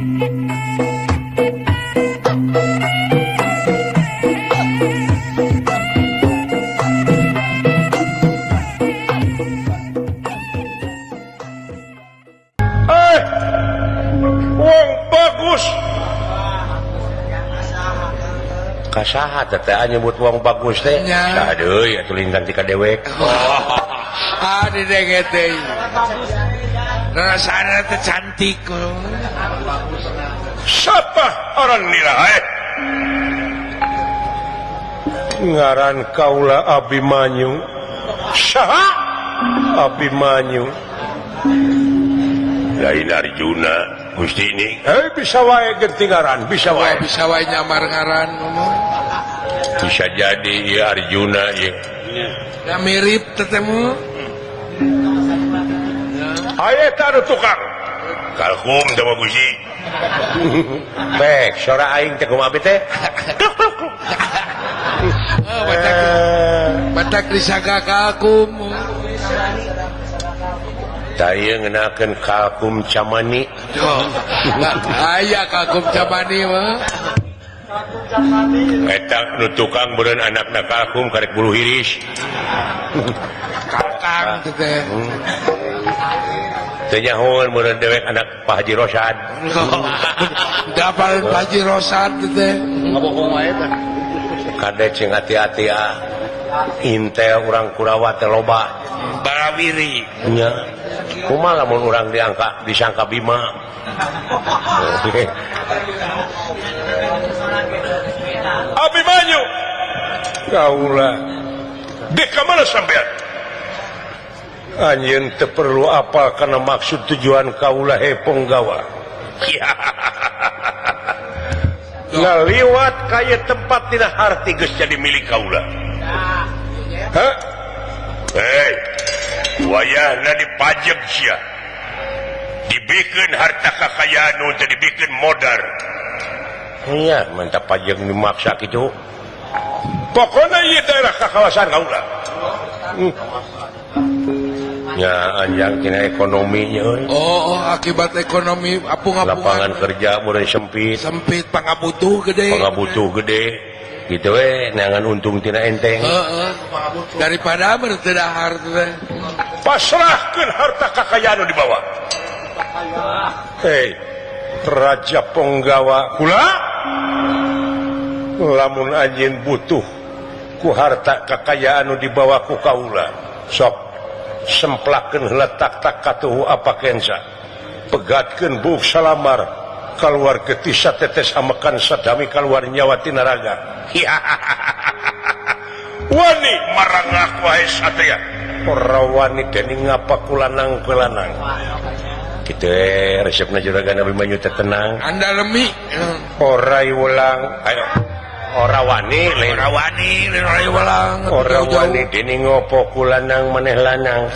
Wong bagus. Kasaha teh nyebut wong bagus teh? Saha deui atuh lingkan ti ka dewek. Ah didenge teh. Rasana teh cantik. Siapa orang nira eh? Ngaran kaula Abimanyu. Saha? Abimanyu. Lain Arjuna Gusti ini. Bisa wae ganti ngaran, bisa wae. Bisa wae nyamar ngaran ngomong. Bisa jadi ya Arjuna ya. Ya mirip tetemu. Ayo taruh tukang. Kalkum sama Gusti. Bek, suara aing teh kumaha teh? Oh, batak. Batak disaga kalkum. Saya ngenakan kalkum camani. Oh, aya kalkum camani mah. Eta nu tukang beureun anakna kalkum karek bulu hiris. Kakang teh. Teu nyahoeun beureun dewek anak Pak Haji Rosad. Dapal Pak Haji Rosad teh. Ngabohong wae teh. Kade cing hati-hati ah. Intel urang Kurawa teh loba. Barawiri. Nya. Kumaha lamun urang diangka disangka Bima. Abimanyu. Kaula. Dek ka mana sampean? Anjeun teu perlu apal kana maksud tujuan kaula he ponggawa. Ngaliwat ka ieu tempat tina harti geus jadi milik kaula. Hah? Hei, wayahna dipajeg sia. Dibikeun harta kakayaan nu teu dibikeun modar. Nya, mantap pajeg dimaksa kitu. Pokona ieu daerah kakawasan kaula. Nya anjang tina ekonomi nya euy. Oh, akibat ekonomi apung-apungan. Lapangan kerja mulai sempit. Sempit pangabutuh gede. Pangabutuh gede. Gitu we, neangan untung tina enteng. Heeh, daripada bertedahar teh. Pasrahkeun harta kakayaan nu dibawa. Hei, Raja Ponggawa kula lamun anjeun butuh ku harta kakayaan nu dibawa ku kaula, sok semplakeun heula tak-tak katuhu apa kensa. Pegatkeun buuk salamar kaluar getisa tetes amekan sadami kaluar nyawa tina raga. Wani marangak wae satria. Ora wani dening ngapa kulanang kulanang. Kitu resepna juragan Abimanyu teh tenang. Anda lemi. Ora iwulang. Ayo. Ora wani, ora wani, ora iwulang. Ora wani dening ngopo kulanang maneh lanang.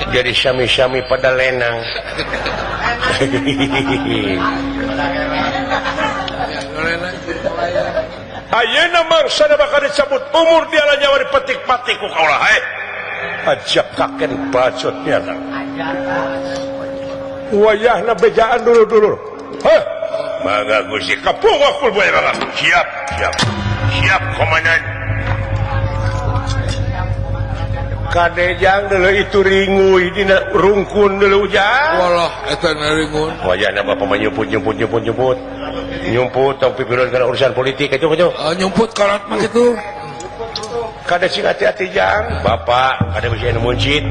Jadi sami-sami pada lenang. Ayeuna mangsana bakal dicabut umur dia nyawa dipetik-patik ku kaula hae. Ajak kaken bacotnya. Wayahna bejaan dulu-dulu. Heh. Mangga Gusti kapung wakul bae mangga. Siap, siap. Siap komandan. Kadejang deuleu itu ringuy dina rungkun deuleu ujang. Walah eta na ringun. Wayahna bapak mah nyumput. Nyumput tong pipireun kana urusan politik kitu kitu. Nyumput kolot mah kitu. Kade sing hati-hati jang, bapak kade bisi anu muncit.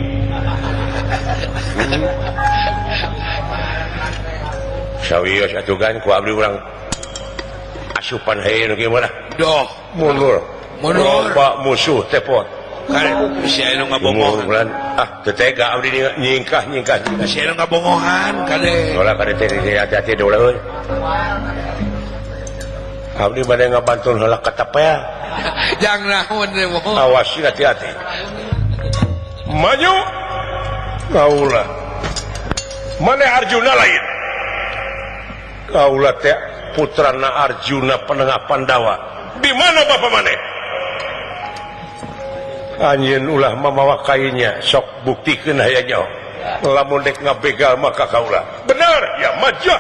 Sawios atuh ku abdi urang asupan heuh nu kieu mah. Doh, mundur. Mundur. Loba musuh tepot. Kade bisi anu ngabongohan. Ah, teu tega abdi nyingkah. Bisi anu ngabongohan kade. Dolah kade teh hati-hati dolah euy. Abdi bade ngabantun heula ka tapea. Jang naon teh moho. Awas hati-hati. Maju. Kaula. Mane Arjuna lain. Kaula teh putrana Arjuna penengah Pandawa. Di mana bapak maneh? Anjeun ulah mamawa kainya, sok buktikeun hayang nyaho. Lamun dek ngabegal maka kaula. Benar, ya maju.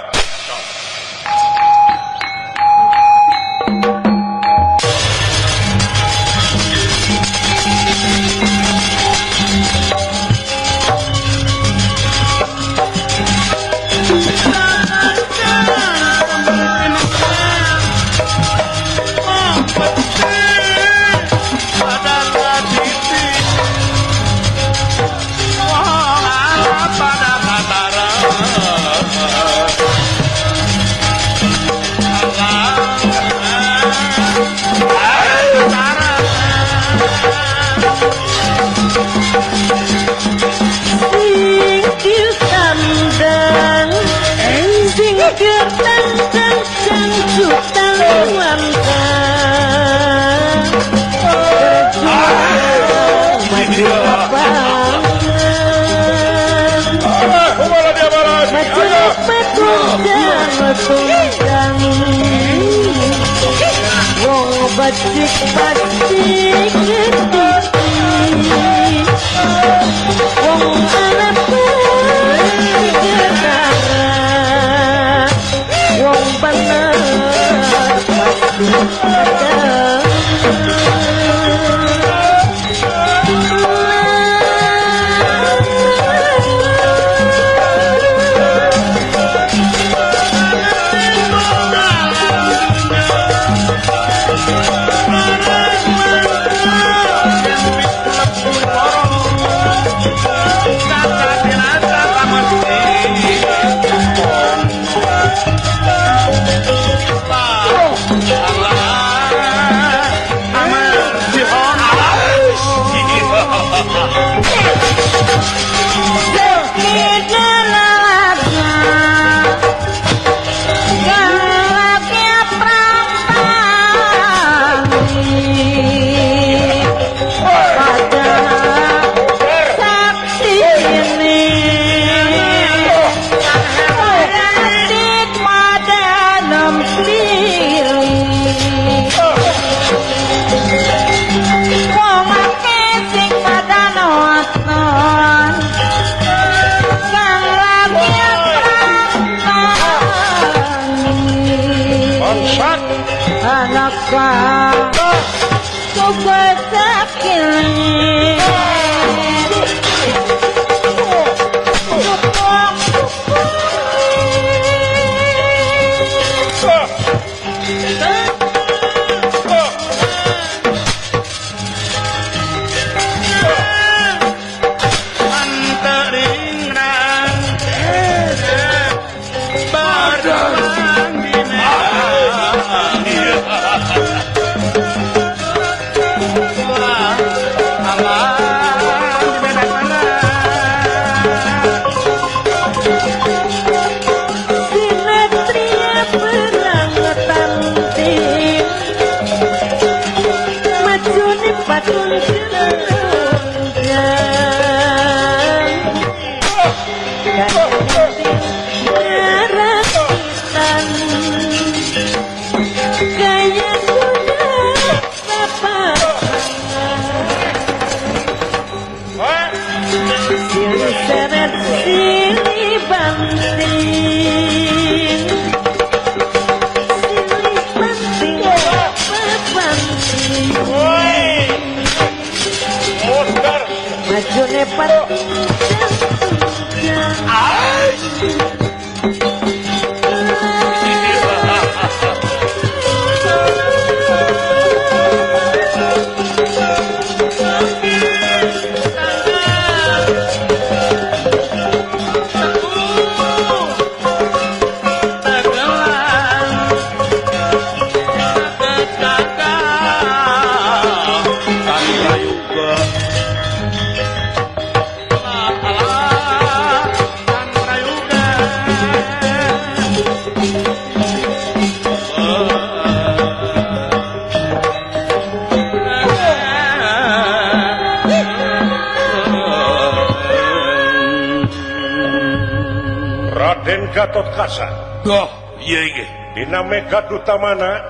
Raden Gatot Kaca. Oh, iya iya. Dina Mega Dutamana.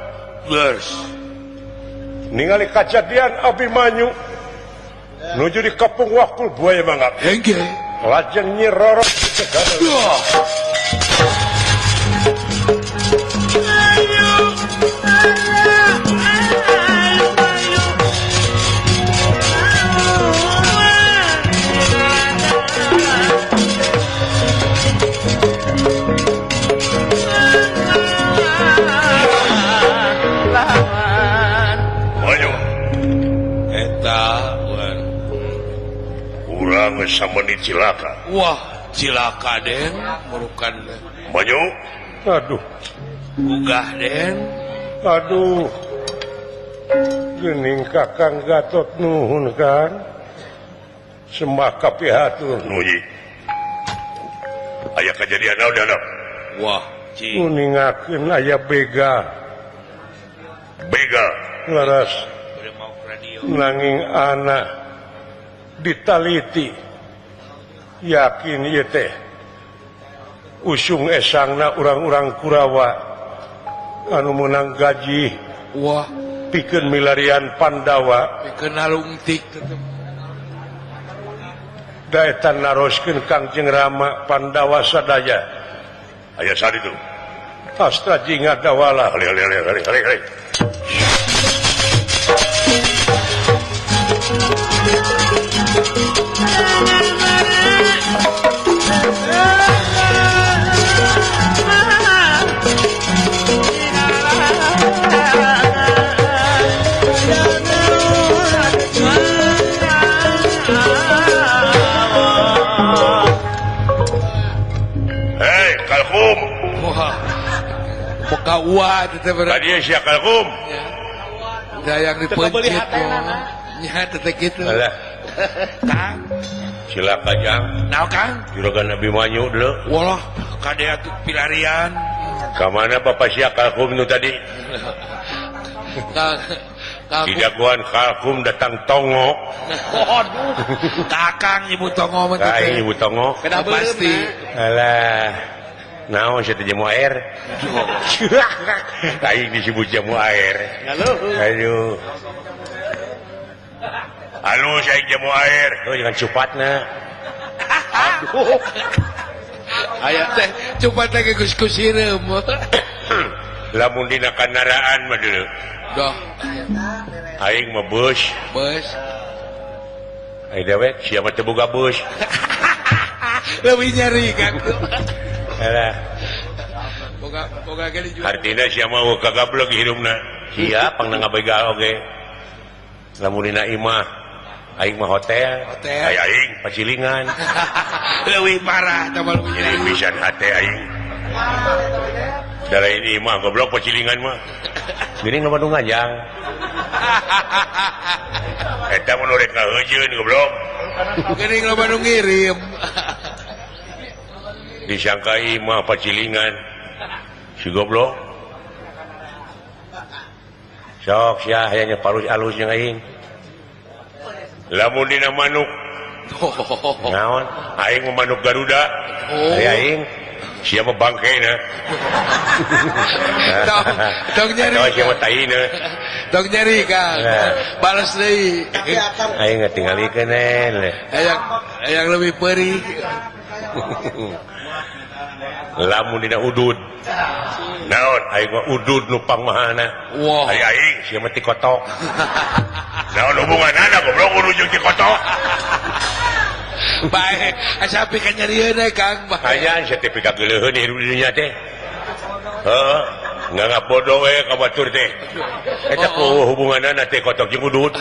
Bers. Ningali kajadian Abimanyu nuju di Kepung Wakul Buaya Mangap. Hengge. Lajeng Nyi Roro segala. Oh. cilaka. Wah, cilaka Den, merukan. Banyu. Aduh. Gugah Den. Aduh. Gening Kakang Gatot nuhun kan. Sembah kapihatur. Nuji. Aya kejadian naon danap? Wah, cing. Uningakeun aya bega. Bega. Laras. Nanging anak ditaliti. Yakin ieu teh usung esangna urang-urang Kurawa anu meunang gaji. Wah, pikeun milarian Pandawa, pikeun nalungtik tetep. Da eta naroskeun Kangjeng Rama Pandawa sadaya. Aya sari tu. Astra jinga dawala. Hali hali hali hali hali hali. Hei, Kalkum. Wah. Boka uah teh berarti. Tadi sia Kalkum. Dayang dipencet. Nya teh kitu. Alah. Kang, silakan jang. Naon Kang? Juragan Abimanyu deuleu. Walah, kade atuh pilarian. Ka mana Bapak sia Kalkum nu tadi? Kang, dijagoan Kalkum datang tongo. Aduh, kakang ibu tongo mah teh. Ibu tongo. Pasti. Alah. Naon sia teh jamu air? Aing disebut jamu air. Aduh. Halus aing jamu air. Oh, jangan cupatna. Aduh. Aya teh cupat teh geus kusireum. Lamun dina kandaraan mah deuleu. Doh. Aing mah beus. Beus. Aing dewek sia mah teu boga beus. Leuwih nyeri kan. Alah. Boga boga ge dijual. Artina sia mah kagableg hirupna. Sia pangna ngabegal oge. Lamun dina imah aing mah hotel, hotel. Ay, aing pacilingan. Leuwih parah tah mah leuwih nyeri pisan hate aing. Da lain imah goblok pacilingan mah. Geuning loba nu ngajang. Eta mun rek ngaheujeun goblok. Geuning loba nu ngirim. Disangka imah pacilingan. Si goblok. Sok sia hayang palus alus jeung aing. Lamun dina manuk. Naon? Aing mah manuk Garuda. Ari aing sia mah bangkena. Tong nyeri. Sia mah taina. Tong nyeri Kang. Balas deui. Aing ngatinggalikeun hayang hayang leuwih peurih. Lamun dina udud. Naon? Aing mah udud nu pangmahana. Wah. Ari aing sia mah ti kotok. Naon hubunganana goblok udud jeung ti kotok. Bae, asa pika nyerieun Kang. Hayang sia teh pika geuleuheun hirup di dunya teh. Heeh, nganggap bodoh we ka batur teh. Eta ku hubunganana teh kotok jeung udud.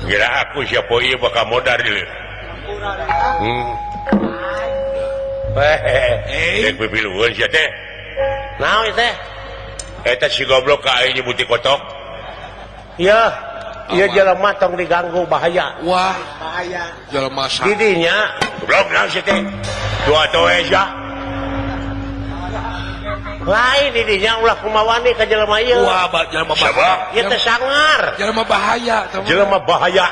Kira aku sia poe ieu bakal modar deuleu. Hehehe. Rek pipilueun sia teh. Naon ieu teh? Eta si goblok ka aing nyebut ti kotok. Iya, ieu jelema tong diganggu bahaya. Wah, bahaya. Jelema sa. Didinya goblok naon sia teh? Dua toe sia. Lain didinya ulah kumawani ka jelema ieu. Wah, jelema bahaya. Ieu teh sangar. Jelema bahaya, jelema bahaya.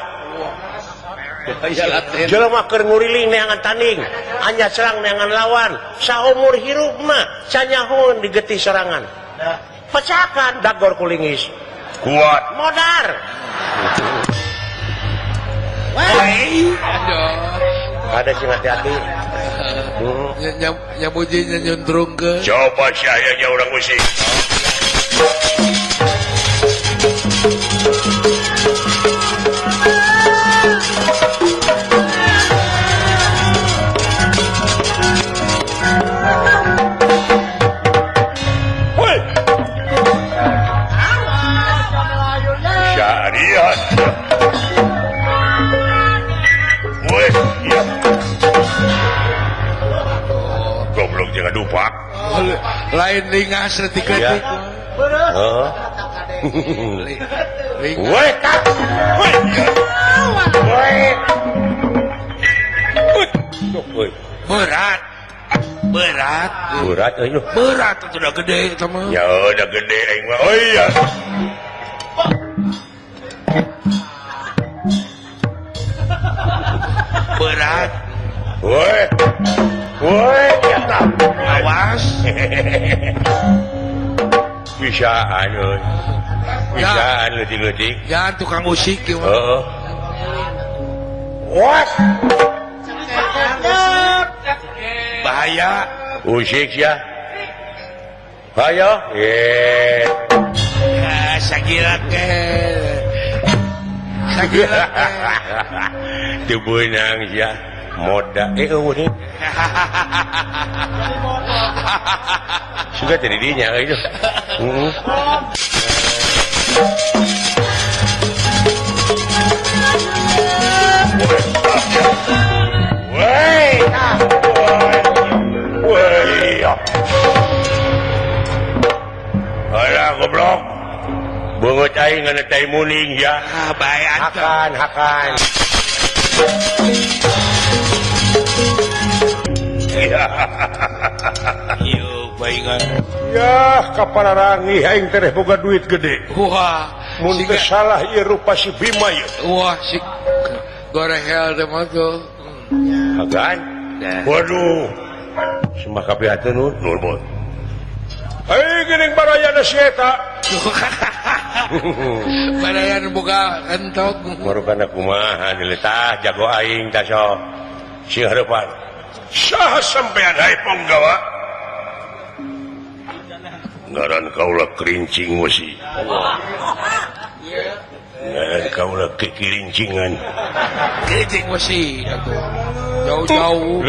Jelema keur nguriling neangan tanding, anya serang neangan lawan, saumur hirup mah sanyahoeun digetih sorangan. Pecakan dagor kulingis. Kuat. Modar. Woi, aduh. Ada sing hati-hati. Nyamuji nyundrungkeun. Coba sayanya urang musik. Syariat. teh ngadupak. Lain lingas leutik-leutik. Heeh. Woi, tak. Woi. Woi. Berat. Berat. Berat euy. Berat atuh udah gede eta mah. Ya udah gede aing mah. Oh iya. Berat. Woi. Woi, ya tak. Awas. Bisaan euy. Bisaan leutik-leutik. Jangan tukang usik ieu mah. Heeh. What? Bahaya. Usik ya. Hayo. Eh. Sagila ke. Sagila ke. Teu beunang sia. Moda eueuh nih. Suka jadi dinya itu. Heeh. Woi. Woi. Alah goblok. Beungeut aing ngan tai muning ya. Ah, bae atuh. Hakan, hakan. Ieu baingan. Yah, kapararangi aing teh boga duit gede. Wah, mun teu salah ieu rupa si Bima ieu. Wah, si gorehel teh mah tuh. Hakan. Waduh. Sembah kapihateun nun, nurbon. Hei geuning barayana si eta. Barayan boga entok. Marukana kumaha diletah jago aing tah sok. Si hareupan. Saha sampean hai ponggawa? Ngaran kaula kerincing wesi. Ngaran kaula kekirincingan. Kerincing wesi atuh. Jauh-jauh.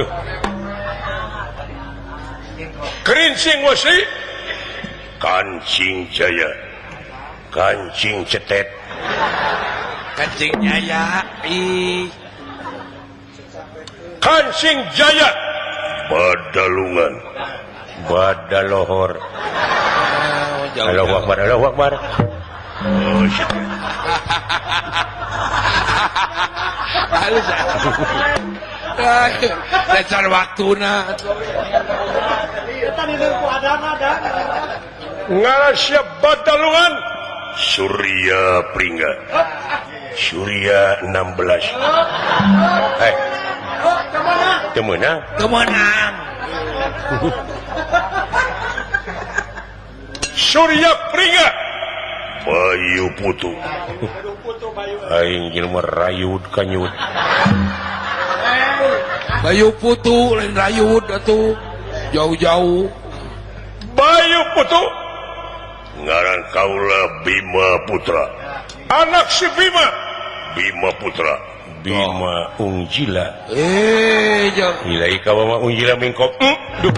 Kerincing wesi. Kancing jaya. Kancing cetet. Kancing jaya. Ih. Kancing jaya. Badalungan. Badalohor. Allahu Akbar, Allahu Akbar. Oh shit. Halus. Dasar waktuna. Ngaran siap Badalungan Surya Pringga. Surya 16. Eh. Teu meunang. Teu meunang. Surya Pringga. Bayu Putu. Aing jelema rayud kanyut. Bayu Putu lain rayud atuh. Jauh-jauh. Bayu Putu. Ngaran kaula Bima Putra. Anak si Bima. Bima Putra. Bima Ungjila. Eh, jauh. Ilahi kawa mah Ungjila mingkop. Duh.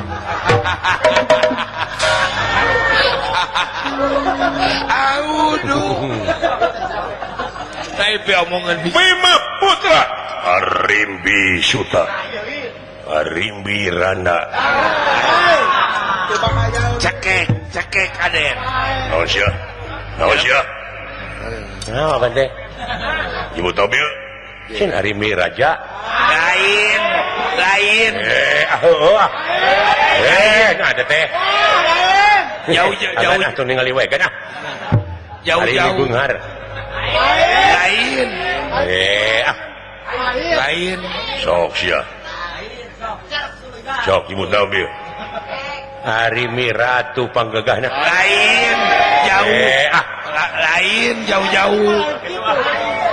Auduh. Tapi omongan Bima Putra. Arimbi Suta. Arimbi Rana. Cekek, cekek aden. Naon sia? Naon sia? Naon apa teh? Ibu Tobil. Cin Arimbi Raja. Lain, lain. Ah, nah ada teh. Jauh jauh. Jauh atuh ningali we kan ah. Jauh jauh. Beunghar. Lain. Ah. Lain. Sok sia. Sok Ibu Tobil. Arimi Ratu panggegahna. Lain jauh. Ah. Lain jauh-jauh.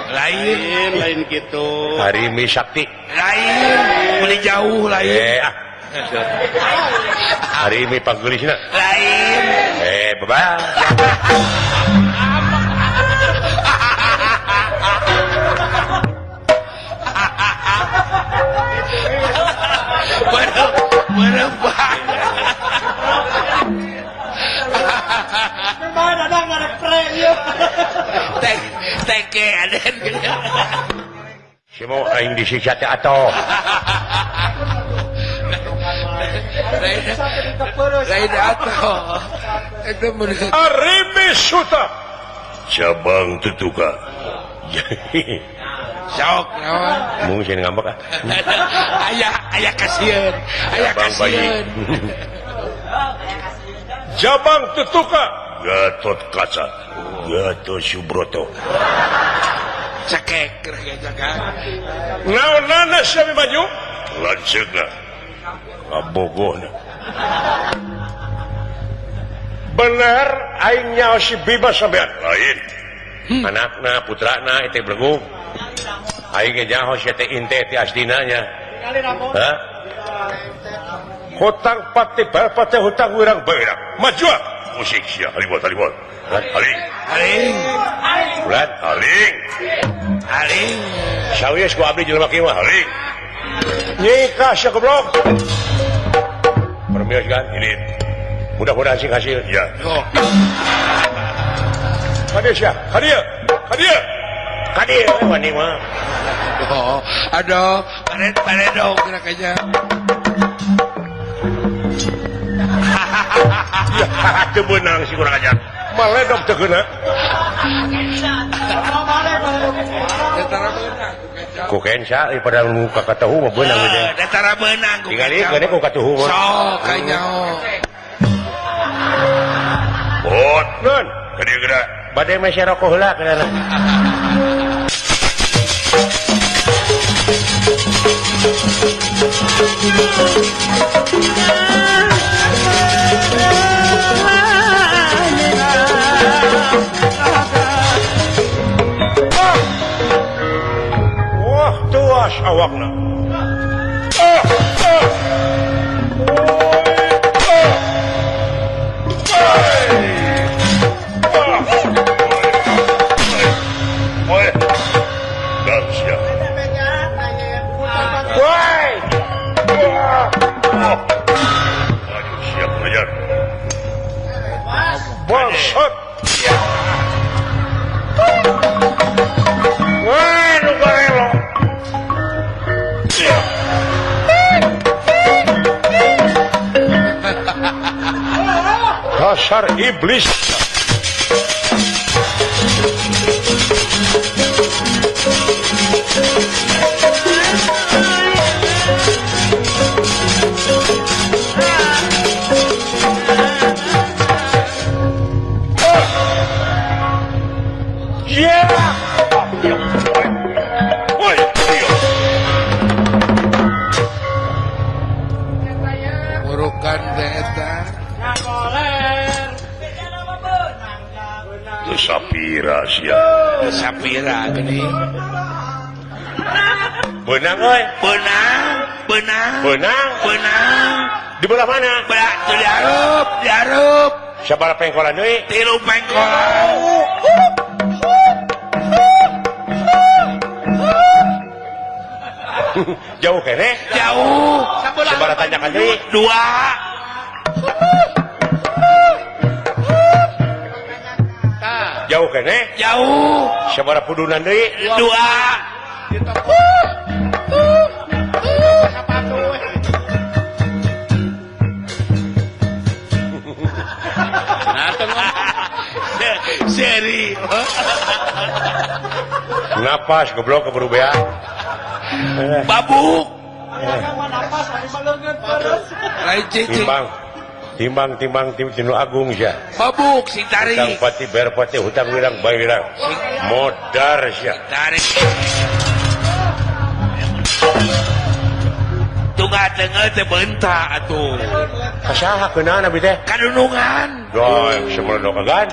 Lain lain gitu. Arimi Sakti. Lain beli jauh lain. Ah. Arimi panggelisna. Lain. Bye-bye. Si mau aing disiksa teh atoh. Lain atuh. Eta mun Aribi Suta. Cabang tutuka. Sok naon? Mung sieun ngambek ah. Aya aya kasieun. Aya kasieun. Jabang tutuka Gatot Kaca. Gatot Subroto. Cekek keur naon-nana sia maju? Lanceukna. Ngabogohna. Bener aing nyaho si Bima sampean. Lain. Anakna, putrana itu belegu. Aing ge nyaho sia teh inte ti asdina nya. Hah? Hutang pati bayar pati hutang wirang bayar. Maju ah. Musik sia halimot halimot. Haling. Haling. Bulan haling. Haling. Sawios ku abdi jelema kieu mah haling. Nyikah sia goblok. Permios kan ini. Mudah-mudahan sing hasil ya. Oh. Kadieu sia, kadieu. Kadieu. Kadieu wani mah. Oh, aduh, paredog kayaknya. Teu beunang si kurang ajar. Maledog teu keuna. Ku kenca pada nu ka katahu mah beunang teh. Datara beunang ku. Tingali keun ku katuhu mah. Sok kayaknya. Bot, nun, ka dieu geura. Bade meser rokok heula keuna. Wah, tuas awakna. Ah, ah. Oi, ah. Woi. Aduh, siap ngajar. Bangsat. Wah, nu garelo. Dasar iblis. Yeah! Urukan eta. Sapira sia. Sapira geuning. Beunang euy. Beunang, beunang. Beunang, beunang. Di belah mana? Belah di hareup, di hareup. Sabaraha pengkolan deui? 3 pengkolan. Jauh kene? Jauh. Sabaraha tanjakan deui? 2. Jauh kene? Jauh. Sabaraha pudunan deui? 2. Seri. Napas goblok keburu bea. Babuk. Timbang timbang timbang tinu agung sia. Babuk si tarik. Hutang pati bayar pati hutang wirang bayar wirang. Modar sia. Tarik. Tunggal tengah teh bentak atuh. Kasaha keunana abi teh? Kadunungan. Doh, semeledok kagan.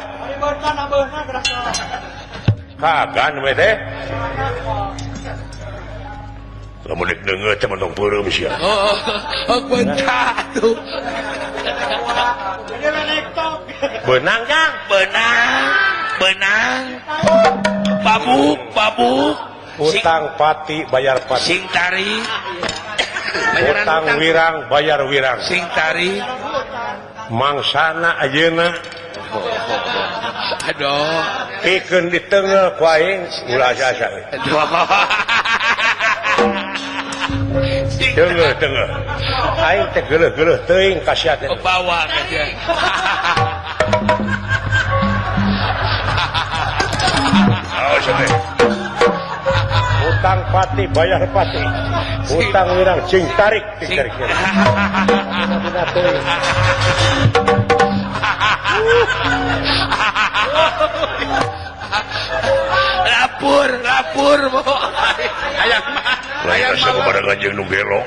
Kagan we teh. Lamun dek deungeut teh mentong peureum sia. Oh, bentak atuh. Beunang Kang, beunang, beunang. Babuk, babuk. Hutang pati bayar pati. Sing tarik. Hutang wirang bayar wirang. Sing tarik. Mangsana ayeuna. Aduh. Pikeun diteunggeul ku aing ulah asa-asa. Aduh. Sing Tengah tengah. Aing teh geuleuh-geuleuh teuing ka sia teh. Bawa ka sia. Awas teh. Utang pati bayar pati. Utang wirang cing tarik cing tarik. Lapur, lapur, hayang mah. Lain asa kepada jeung nu gelo.